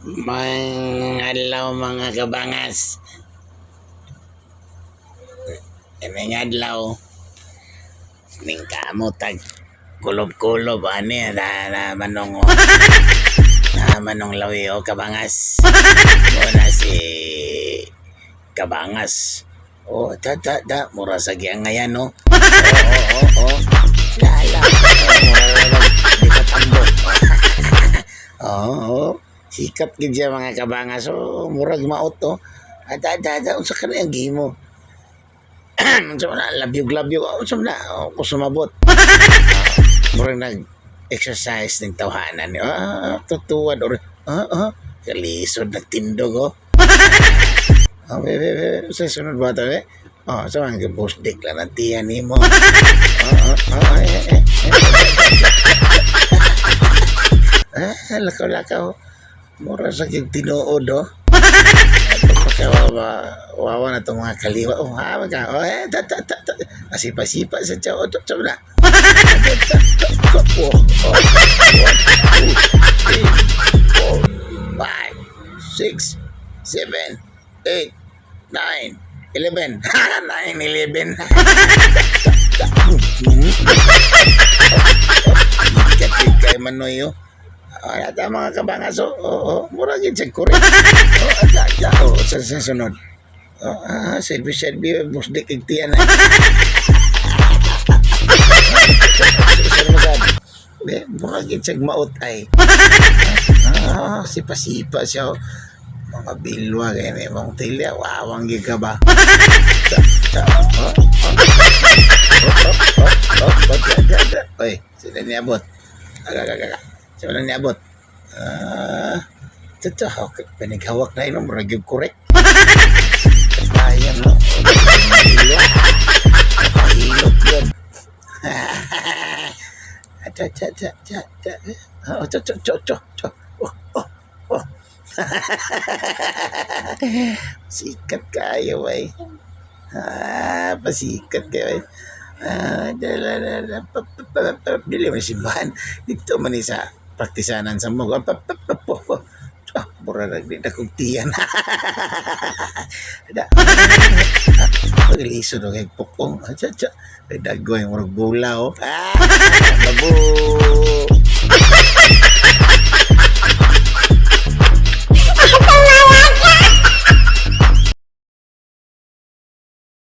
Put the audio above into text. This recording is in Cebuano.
Mga adlaw, mga kabangas. Ining adlaw ning kamo tag kulob-kulob ani na, na manong oh. Na manong lawi o kabangas. Mo na si kabangas. Oh, da da da mura sa giangayan, no. Oo. Lala. Oh, mura na di ka tambo. Oo. Sikat gid siya, mga kabangas. Oh, murag maot to. Ada ada ada unsa ka na ang gihimo? Unsa man na labyog-labyog? Oh, unsa man na? Oh, ko sumabot. Murag nag exercise ning tawhanan ni. Ah, tutuwad or kalisod nagtindog, oh. Oh, be, be, be, sa sunod ba to, eh? Oh, sa mga busdik lang ang tiyan nimo. Oh, eh, eh, eh. Ah, lakaw-lakaw. Mura sa kig tinuod, oh. Pagkawawa, wawa na itong mga kaliwa. Oh, ha, ka. Oh, eh, ta, ta, ta, ta. Asipa-sipa sa tiyaw. Oh, to, na. Ta, ta, ta, ta. Oh, one, two, three, four, five, six, seven, eight, nine, 11. 9, 11. Katit kay Manoy, oh. Oh, ata mga kabangas, oh, oh, mura gid siya correct. Oh, ata, ata, oh, sa sunod. Oh, ah, selfie, selfie, busdik kig tiyan. Sunod sad. Di, mura gid siya maot ay. Ah, sipa-sipa siya, oh. Mga bilwa, kaya may mong tilya, wawang gid ka ba? Sa, sa, oh. Oh, da, da, da. Oy, sila niabot. Aga, aga, aga. Sila niabot. Ah, totoo, okay. Panighawak na yun, murag yung correct. Kaya, no? Hilot yun. Cha, cha, cha, cha, cha. Oh, cho, cho, cho, cho, cho. Oh. Sikat kayo, ay. Ah, pasikat kayo, ay. Ah, dala, dala, pa, pa, pa, pa, dili man simbahan. Dito man ni sa praktisanan sa mo. Pa, pa, pa, pa, pa. Ah, mura na di na kong tiyan. Da. Paglisod og pukong. Ah, cha, cha. Ay, dagoy, murag bula, oh. Ah, babu.